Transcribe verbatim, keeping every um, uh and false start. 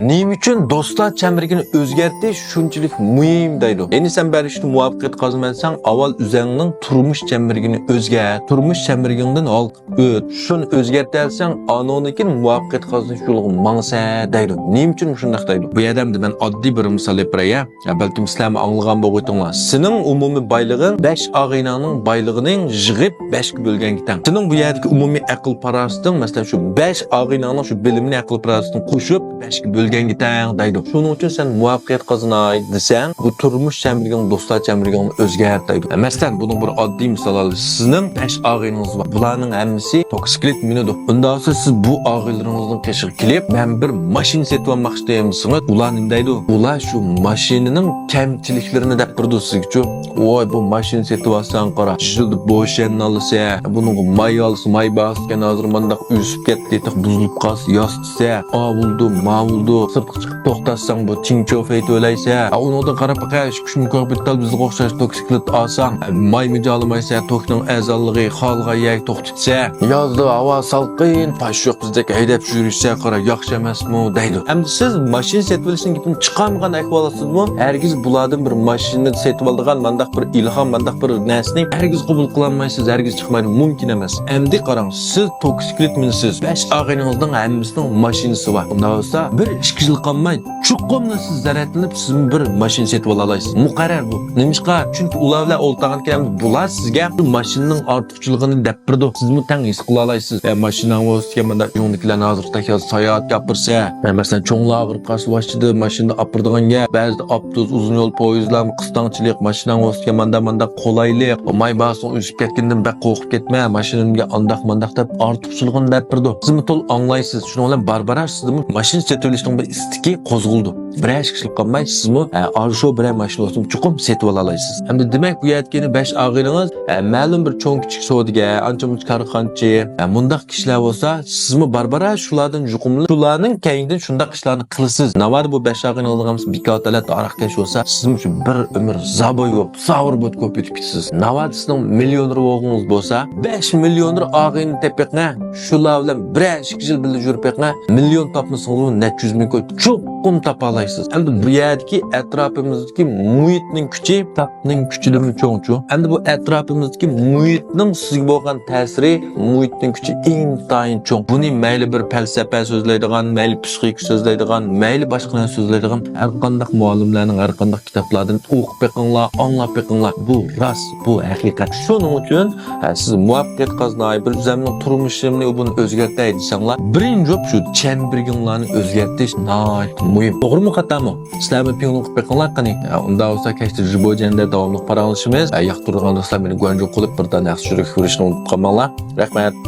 نېمە ئۈچۈن دوستلار چەمبىرىكىنى ئۆزگەرتىش شۇنچىلىك مۇھىم دەيدۇ؟ يەنى سەن بىر ئىشتا مۇۋەپپەقىيەت قازىنىمەن دېسەڭ، ئاۋۋال ئۆزۈڭنىڭ تۇرمۇش چەمبىرىكىنى ئۆزگەرت، تۇرمۇش چەمبىرىكىڭدىن ھالقىپ ئۆت. شۇنى ئۆزگەرتەلىسەڭ، ئانىڭدىن كېيىن مۇۋەپپەقىيەت قازىنىش يولىغا ماڭىسەن دەيدۇ. نېمە ئۈچۈن مۇشۇنداق دەيدۇ؟ بۇ يەردە ئەمدى مەن ئاددىي بىر مىسال ئېلىپ بېرەي، يا. يا بەلكىم سىلەرمۇ ئاڭلىغان بولغۇيتۇڭلار. سېنىڭ ئومۇمىي بايلىقىڭ بەش ئاغىنەڭنىڭ بايلىقىنى يىغىپ بەشكە بۆلگەنگە تەڭ. سېنىڭ بۇ يەردىكى ئومۇمىي ئەقىل پاراسىتىڭ، مەسىلەن، شۇ بەش ئاغىنەڭنىڭ شۇ بىلىمىنى، ئەقىل پاراسىتىنى قوشۇپ بەشكە بۆلگەنگە تەڭ دەيدۇ. شۇنىڭ ئۈچۈن سەن مۇۋەپپەقىيەت قازىناي دېسەڭ، بۇ تۇرمۇش چەمبىرىكىڭ، دوستلار چەمبىرىكىڭنى ئۆزگەرت دەيدۇ. مەسىلەن، بۇنىڭ بىر ئاددىي مىسال ئالايلى. سىزنىڭ بەش ئاغىنىڭىز بار. بۇلارنىڭ ھەممىسى توكسىكلىت مىنىدۇ. ئۇنداق بولسا سىز بۇ ئاغىنىلىرىڭىزنىڭ قېشىغا كېلىپ، مەن بىر ماشىنا سېتىۋالماقچى دېسىڭىز، ئۇلار نېمە دەيدۇ؟ ئۇلار شۇ ماشىنىنىڭ كەمچىلىكلىرىنى دەپ بېرىدۇ سىزگىچۇ. ۋاي، بۇ ماشىنا سېتىۋالساڭ قارا، يىلدا بوشەننى ئالىسەن، بۇنىڭغا ماي ئالسا، ماي باھاسى ئىكەن، ھازىر مانداق ئۆسۈپ كەتتى، تېخى بۇزۇلۇپ قالسا ياسىتىسەن، ئا بولىدۇ، ما بولىدۇ، سىرتقا چىقىپ توختاتساڭ بۇ تىڭچو فەي تۆلەيسەن. ئا، ئۇنىڭدىن قاراپ باقە، ئىككى ئۈچ مىڭ كوپىتال بىزگە ئوخشاش توكسىكلىت ئالساڭ، مايمۇ جالىمايسەن، توكنىڭ ئەزاللىقى خالىغان يەرگە توختىتىسەن. يازدا ھاۋا سالقىن، پاش يوق بىزدەك ھەيدەپ يۈرۈشسە قارا، ياخشى ئەمەسمۇ دەيدۇ. ئەمدى سىز ماشىنا سېتىۋېلىشنىڭ گېپىنى چىقارمىغان ئەھۋالاتسىزمۇ، ھەرگىز بۇلاردىن بىر ماشىنا سېتىۋالىدىغان مانداق بىر ئىلھام، مانداق بىر نەرسىنى ھەرگىز قوبۇل قىلالمايسىز، ھەرگىز چىقمايدۇ، مۇمكىن ئەمەس. ئەمدى قاراڭ، سىز توكسىكلىت مىنىسىز، بەش ئاغىنىڭىزنىڭ ھەممىسىنىڭ ماشىنىسى بار. ئۇنداق بولسا بىر ئىككى يىل قالماي چوقۇملا سىز زەرەتلىنىپ، سىزمۇ بىر ماشىنا سېتىۋالالايسىز. مۇقەررەر بۇ. نېمىشقا؟ چۈنكى ئۇلار بىلەن ئولتۇرغان ئىكەن، بۇلار سىزگە بىر ماشىنىنىڭ ئارتۇقچىلىقىنى دەپ بېرىدۇ. سىزمۇ تەڭ ھېس قىلالايسىز. ئە، ماشىناڭ بولسا ئىكەن، مانا ئۆيۈڭدىكىلەرنى ھازىرقىدەك ساياھەتكە ئاپىرىسەن. ئە، مەسىلەن، چوڭلار ئاغرىپ قالسا، ۋاچىدا ماشىنىدا ئاپىرىدىغان گەپ. بەزىدە ئاپتوبۇس، ئۇزۇن يول پويىزلارمۇ قىستاڭچىلىق، ماشىناڭ بولسا ئىكەن، ماندا ماندا قولايلىق. ماي باھاسىنىڭ ئۆسۈپ كەتكىنىدىن بەك قورقۇپ كەتمە، ماشىنىڭگە ئانداق مانداق دەپ ئارتۇقچىلىقىنى دەپ بېرىدۇ. سىزمۇ تول ئاڭلايسىز. شۇنىڭ بىلەن بارا-بارا سىزدىمۇ ماشىنا سېتىۋېلىشنىڭ بىر ئىستىكى قوزغىلىدۇ. بىرەر ئىككى يىل قالماي سىزمۇ، ئە، ئارشو بىرەر ماشىنا بولسىمۇ چوقۇم سېتىۋالالايسىز. ئەمدى دېمەك، بۇ يەردىكى بەش ئاغىنىڭىز، ئە، مەلۇم بىر چوڭ كىچىك سودىگەر، ئانچە مۇنچە كارخانىچى، ئە، مۇنداق كىشىلەر بولسا، سىزمۇ بارا-بارا شۇلاردىن يۇقۇملىنىپ، شۇلارنىڭ كەينىدىن شۇنداق ئىشلارنى قىلىسىز. ناۋادا بۇ بەش ئاغىنىڭىزنىڭ ھەممىسى بىكار تالانت ئاراقكەش بولسا، سىزمۇ شۇ بىر ئۆمۈر زابوي بولۇپ، ساۋۇر بولۇپ كۆپىيىپ كېتىسىز. ناۋادا سىزنىڭ مىليونېر بولغۇڭىز بولسا، بەش مىليونېر ئاغىنە تېپىڭە، شۇلار بىلەن بىرەر ئىككى يىل بىللە يۈرۈپ بېقىڭە، مىليون تاپمىسىڭىزمۇ نەچچە يۈز مىڭ كوي چوقۇم تاپالايسىز. ئەمدى بۇ يەردىكى ئەتراپىمىزدىكى مۇھىتنىڭ كۈچى تاپنىڭ كۈچىدىنمۇ چوڭچۇ. ئەمدى بۇ ئەتراپىمىزدىكى مۇھىتنىڭ سىزگە بولغان تەسىرى مۇھىتنىڭ كۈچى ئىنتايىن چوڭ. بۇنى مەيلى بىر پەلسەپە سۆزلەيدىغان، مەيلى پسىخىك سۆزلەيدىغان، مەيلى باشقىلار سۆزلەيدىغان، ھەر قانداق مۇئەللىملەرنىڭ ھەر قانداق كىتابلاردىن ئوقۇپ بېقىڭلار، ئاڭلاپ بېقىڭلار. بۇ راست، بۇ ھەقىقەت. شۇنىڭ ئۈچۈن، ھە، سىز مۇۋەپپەقىيەت قازىناي، بىر ئۆزۈمنىڭ تۇرمۇشۇمنى بۇنى ئۆزگەرتەي دېسەڭلار، بىرىنچى بولۇپ شۇ چەمبىرىكىڭلارنى ئۆزگەرتىش ناھايىتى مۇھىم. توغرىمۇ، خاتامۇ؟ سىلەرمۇ پىڭلۇن قىلىپ بېقىڭلار قېنى. ھە، ئۇنداق بولسا كەچتە ژىبوجيەندە داۋاملىق پاراڭلىشىمىز. ھە، ياقتۇرىدىغان دوستلار مېنى گۇەنجۇ قىلىپ بىر دانە ياخشى چۈشۈرۈپ كۆرۈشنى ئۇنتۇپ قالماڭلار. رەھمەت.